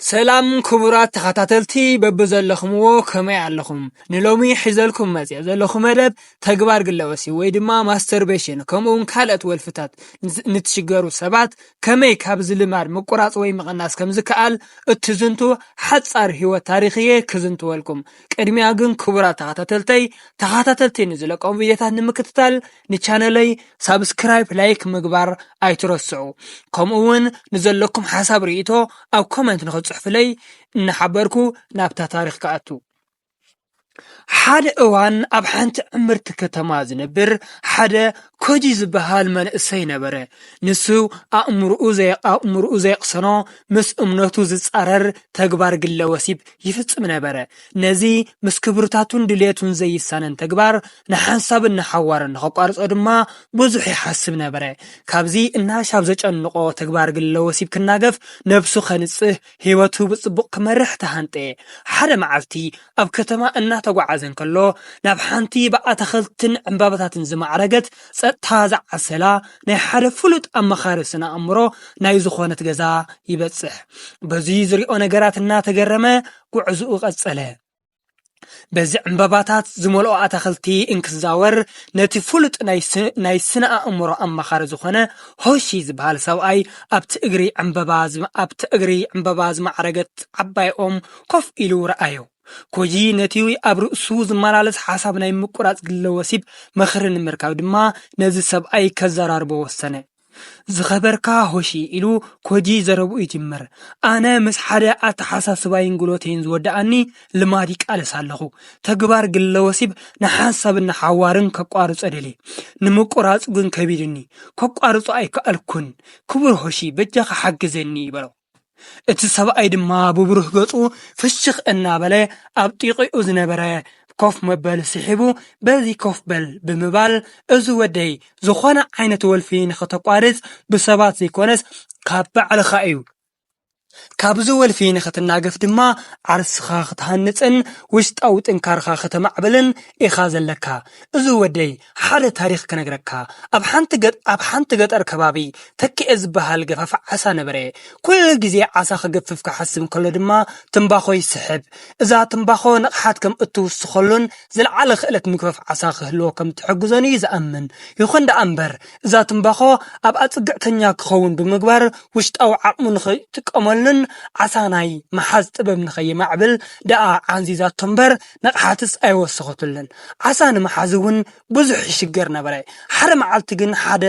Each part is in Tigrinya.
ሰላም ክቡራት ተኸታተልቲ፣ በብዘለኹምዎ ከመይ ኣለኹም? ንሎሚ ሒዘልኩም መጽየ ዘለኹ መደብ ተግባር ግለወሲ ወይ ድማ ማስተርቤሽን፣ ከምኡውን ካልኦት ወልፍታት ንዝ-፣ ንትሽገሩ ሰባት ከመይ ካብዚ ልማድ ምቁራጽ ወይ ምቕናስ ከም ዝከኣል እትዝንቱ ሓጻር ህይወት ታሪኽ እየ ክዝንትወልኩም። ቅድሚያ ግን ክቡራት ተኸታተልተይ፣ ተኸታተልቲ ንዝለቀሙ ቪድዮታት ንምክትታል ንቻነለይ ሳብስክራይብ፣ ላይክ ምግባር ኣይትረስዑ። ከምኡ እውን ንዘለኩም ሓሳብ ርእይቶ ኣብ ኮመንት ንኽጽሕፍለይ እናሓበርኩ ናብታ ታሪኽ ክኣቱ። ሓደ እዋን ኣብ ሓንቲ ዕምርቲ ከተማ ዝነብር ሓደ ኮጂ ዝበሃል መንእሰይ ነበረ። ንሱ ኣእምርኡ ዘየ-፣ ኣእምርኡ ዘየቕሰኖ ምስ እምነቱ ዝጻረር ተግባር ግለ ወሲብ ይፍጽም ነበረ። ነዚ ምስ ክብርታቱን ድልየቱን ዘይሳነን ተግባር ንሓንሳብን ንሓዋርን ንኸቋርጾ ድማ ብዙሕ ይሓስብ ነበረ። ካብዚ እናሻብ ዘጨንቆ ተግባር ግለ ወሲብ ክናገፍ፣ ነብሱ ኸንጽህ፣ ህይወቱ ብጽቡቕ ክመርሕ ተሃንጠየ። ሓደ መዓልቲ ኣብ ከተማ እናተጓዓዘ እንከሎ፣ ናብ ሓንቲ ብኣታኽልትን ዕምባባታትን ዝማዕረገት ጸጥታ ዝዓሰላ ናይ ሓደ ፍሉጥ ኣማኻሪ ስነ ኣእምሮ ናይ ዝኾነት ገዛ ይበጽሕ። በዚ ዝሪኦ ነገራት እናተገረመ ጉዕዝኡ ቀጸለ። በዚ ዕምባባታት ዝመልኦ ኣታኽልቲ እንክዛወር፣ ነቲ ፍሉጥ ናይ ስ-፣ ናይ ስነ ኣእምሮ ኣማኻሪ ዝኾነ ሆሺ ዝበሃል ሰብኣይ ኣብቲ እግሪ ዕምበባ ዝመ-፣ ኣብቲ እግሪ ዕምበባ ዝማዕረገት ዓባይ ኦም ኮፍ ኢሉ ረኣዮ። ኮጂ ነቲ ኣብ ርእሱ ዝመላለስ ሓሳብ ናይ ምቁራጽ ግለ ወሲብ ምኽሪ ንምርካብ ድማ ነዚ ሰብኣይ ከዘራርቦ ወሰነ። "ዝኸበርካ ሆሺ" ኢሉ ኮጂ ዘረብኡ ይጅምር። "ኣነ ምስ ሓደ ኣተሓሳስባይን ጉልበተይን ዝወድኣኒ ልማድ ይቃለስ ኣለኹ። ተግባር ግለ ወሲብ ንሓንሳብን ንሓዋርን ከቋርጾ ደልየ። ንምቁራጹ ግን ከቢድኒ። ከቋርጾ ኣይከኣልኩን። ክቡር ሆሺ፣ በጃኻ ሓግዘኒ" በሎ። እቲ ሰብኣይ ድማ ብብሩህ ገጹ ፍሽኽ እናበለ ኣብ ጥቂኡ ዝነበረ ኮፍ መበሊ ስሒቡ፣ "በዚ ኮፍ በል" ብምባል፣ "እዚ ወደይ፣ ዝኾነ ዓይነት ወልፊ ንኸተቋርጽ ብሰባት ዘይኮነስ ካብ ባዕልኻ እዩ። ካብዚ ወልፊ ንኸትናገፍ ድማ ዓርስኻ ክትሃንጽን ውሽጣዊ ጥንካርኻ ከተማዕብልን ኢኻ ዘለካ። እዚ ወደይ፣ ሓደ ታሪኽ ክነግረካ። ኣብ ሓንቲ ገ-፣ ኣብ ሓንቲ ገጠር ከባቢ ተኪኤ ዝበሃል ገፋፍ ዓሳ ነበረ። ኩሉ ግዜ ዓሳ ክገፍፍ ክሓስብ እንከሎ ድማ ትምባኾ ይስሕብ። እዛ ትምባኾ ንቕሓት ከም እትውስኸሉን ዝለዓለ ክእለት ምግፋፍ ዓሳ ክህልዎ ከም እትሕግዞን እዩ ዝኣምን። ይኹን ደኣ እምበር፣ እዛ ትምባኾ ኣብ ኣጽግዕተኛ ክኸውን ብምግባር፣ ውሽጣዊ ዓቕሙ ንኸይጥቀመሉን ዓሳ ናይ ምሓዝ ጥበብ ንኸየማዕብል ደኣ ዓንዚዛቶ እምበር፣ ንቕሓትስ ኣይወሰኸትሉን። ዓሳ ንምሓዝ እውን ብዙሕ ይሽገር ነበረ። ሓደ መዓልቲ ግን ሓደ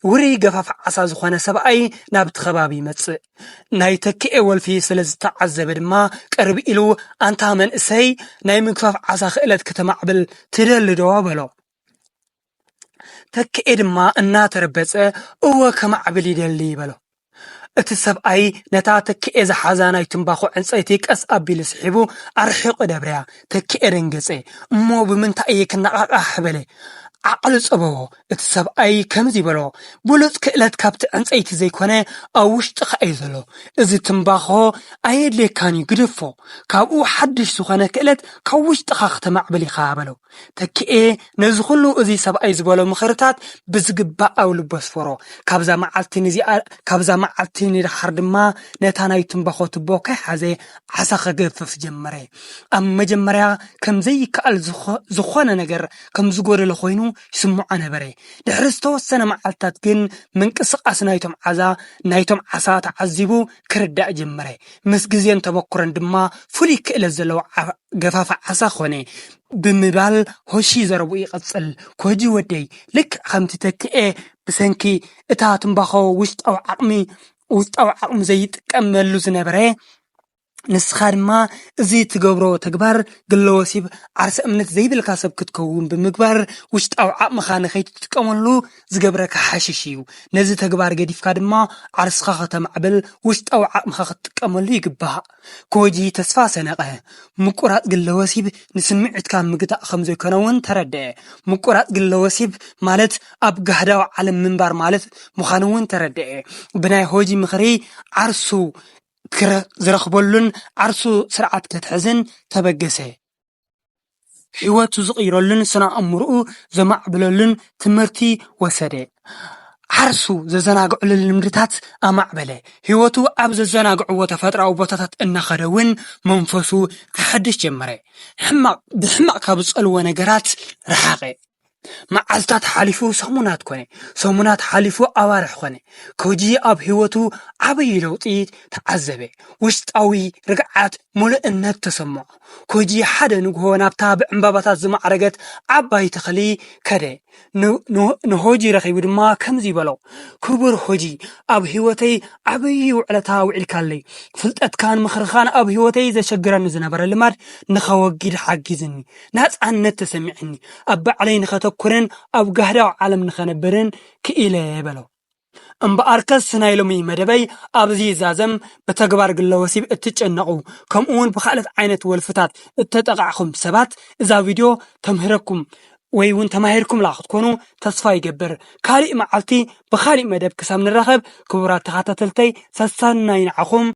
ውሩይ ገፋፍ ዓሳ ዝኾነ ሰብኣይ ናብቲ ከባቢ ይመጽእ። ናይ ተኪኤ ወልፊ ስለ ዝተዓዘበ ድማ ቅርብ ኢሉ፣ "ኣንታ መንእሰይ፣ ናይ ምግፋፍ ዓሳ ክእለት ከተማዕብል ትደሊ ዶ?" በሎ። ተኪኤ ድማ እናተረበጸ፣ "እወ፣ ከማዕብል ይደሊ" በሎ። እቲ ሰብኣይ ነታ ተኪኤ ዝሓዛ ናይ ትምባኾ ዕንጸይቲ ቀስ ኣቢሉ ስሒቡ ኣርሒቑ ደብረያ። ተኪኤ ደንገጸ። "እሞ ብምንታይ እየ ክነቓቓሕ?" በለ። ዓቕሊ ጸበቦ። እቲ ሰብኣይ ከምዚ በሎ፣ "ብሉጽ ክእለት ካብቲ ዕንጸይቲ ዘይኮነ ኣብ ውሽጥኻ እዩ ዘሎ። እዚ ትምባኾ ኣየድልየካን እዩ፣ ግደፎ። ካብኡ ሓድሽ ዝኾነ ክእለት ካብ ውሽጥኻ ክተማዕብል ኢኻ" በሎ። ተኪኤ ነዚ ኩሉ እዚ ሰብኣይ ዝበሎ ምኽርታት ብዝግባእ ኣብ ልቡ ኣስፈሮ። ካብዛ መዓልቲ ንዚኣ፣ ካብዛ መዓልቲ ንደሓር ድማ ነታ ናይ ትምባኾ ቱቦ ከይሓዘ ዓሳ ከገፍፍ ጀመረ። ኣብ መጀመርያ ከም ዘይከኣል ዝኾ-፣ ዝኾነ ነገር ከም ዝጎደሎ ኮይኑ ይስምዖ ነበረ። ድሕሪ ዝተወሰነ መዓልትታት ግን ምንቅስቓስ ናይቶም ዓዛ-፣ ናይቶም ዓሳ ተዓዚቡ ክርዳእ ጀመረ። ምስ ግዜን ተበኩረን ድማ ፍሉይ ክእለት ዘለዎ ዓ-፣ ገፋፋ ዓሳ ኾነ ብምባል ሆሺ ዘረብኡ ይቐጽል። "ኮጂ ወደይ፣ ልክዕ ከምቲ ተኪኤ ብሰንኪ እታ ትምባኾ ውሽጣዊ ዓቕሚ፣ ውሽጣዊ ዓቕሚ ዘይጥቀመሉ ዝነበረ፣ ንስኻ ድማ እዚ ትገብሮ ተግባር ግለ ወሲብ ዓርሰ እምነት ዘይብልካ ሰብ ክትከውን ብምግባር ውሽጣዊ ዓቕምኻ ንኸይትጥቀመሉ ዝገብረካ ሓሽሽ እዩ። ነዚ ተግባር ገዲፍካ ድማ ዓርስኻ ከተማዕብል ውሽጣዊ ዓቕምኻ ክትጥቀመሉ ይግባእ።" ኮጂ ተስፋ ሰነቐ። ምቁራጽ ግለ ወሲብ ንስምዒትካ ምግታእ ከም ዘይኮነ እውን ተረድአ። ምቁራጽ ግለ ወሲብ ማለት ኣብ ጋህዳዊ ዓለም ምንባር ማለት ምዃኑ እውን ተረድአ። ብናይ ሆጂ ምኽሪ ዓርሱ ክረ-፣ ዝረኽበሉን ዓርሱ ስርዓት ከትሕዝን ተበገሰ። ህይወቱ ዝቕይረሉን ስነ ኣእምሮኡ ዘማዕብለሉን ትምህርቲ ወሰደ። ዓርሱ ዘዘናግዕሉ ልምድታት ኣማዕበለ። ህይወቱ ኣብ ዘዘናግዕዎ ተፈጥሮኣዊ ቦታታት እናኸደ እውን መንፈሱ ክሓድሽ ጀመረ። ሕማቕ፣ ብሕማቕ ካብ ዝጸልዎ ነገራት ረሓቐ። መዓልታት ሓሊፉ ሰሙናት ኮነ፣ ሰሙናት ሓሊፉ ኣዋርሕ ኮነ። ኮጂ ኣብ ህይወቱ ዓብዪ ለውጢ ተዓዘበ። ውሽጣዊ ርግዓት፣ ምሉእነት ተሰምዖ። ኮጂ ሓደ ንግሆ ናብታ ብዕምባባታት ዝማዕረገት ዓባይ ተኽሊ ከደ። ን-፣ ን-፣ ንሆጂ ረኺቡ ድማ ከምዚ በሎ፣ "ክቡር ሆጂ፣ ኣብ ህይወተይ ዓብዪ ውዕለታ ውዒልካለይ። ፍልጠትካን ምኽርኻን ኣብ ህይወተይ ዘሸግረኒ ዝነበረ ልማድ ንኸወግድ ሓጊዝኒ። ናጻነት ተሰሚዕኒ። ኣብ ባዕለይ ንኸተኩርን ኣብ ጋህዳዊ ዓለም ንኸነብርን ክኢለ" በሎ። እምበኣርከስ ናይ ሎሚ መደበይ ኣብዚ ይዛዘም። ብተግባር ግለ ወሲብ እትጨነቑ፣ ከምኡ እውን ብኻልኦት ዓይነት ወልፍታት እተጠቓዕኹም ሰባት እዛ ቪድዮ ተምህረኩም ወይ እውን ተማሂርኩምላ ክትኮኑ ተስፋ ይገብር። ካሊእ መዓልቲ ብኻሊእ መደብ ክሳብ ንራኸብ፣ ክቡራት ተኸታተልተይ፣ ሰሰናዩ ንዓኹም።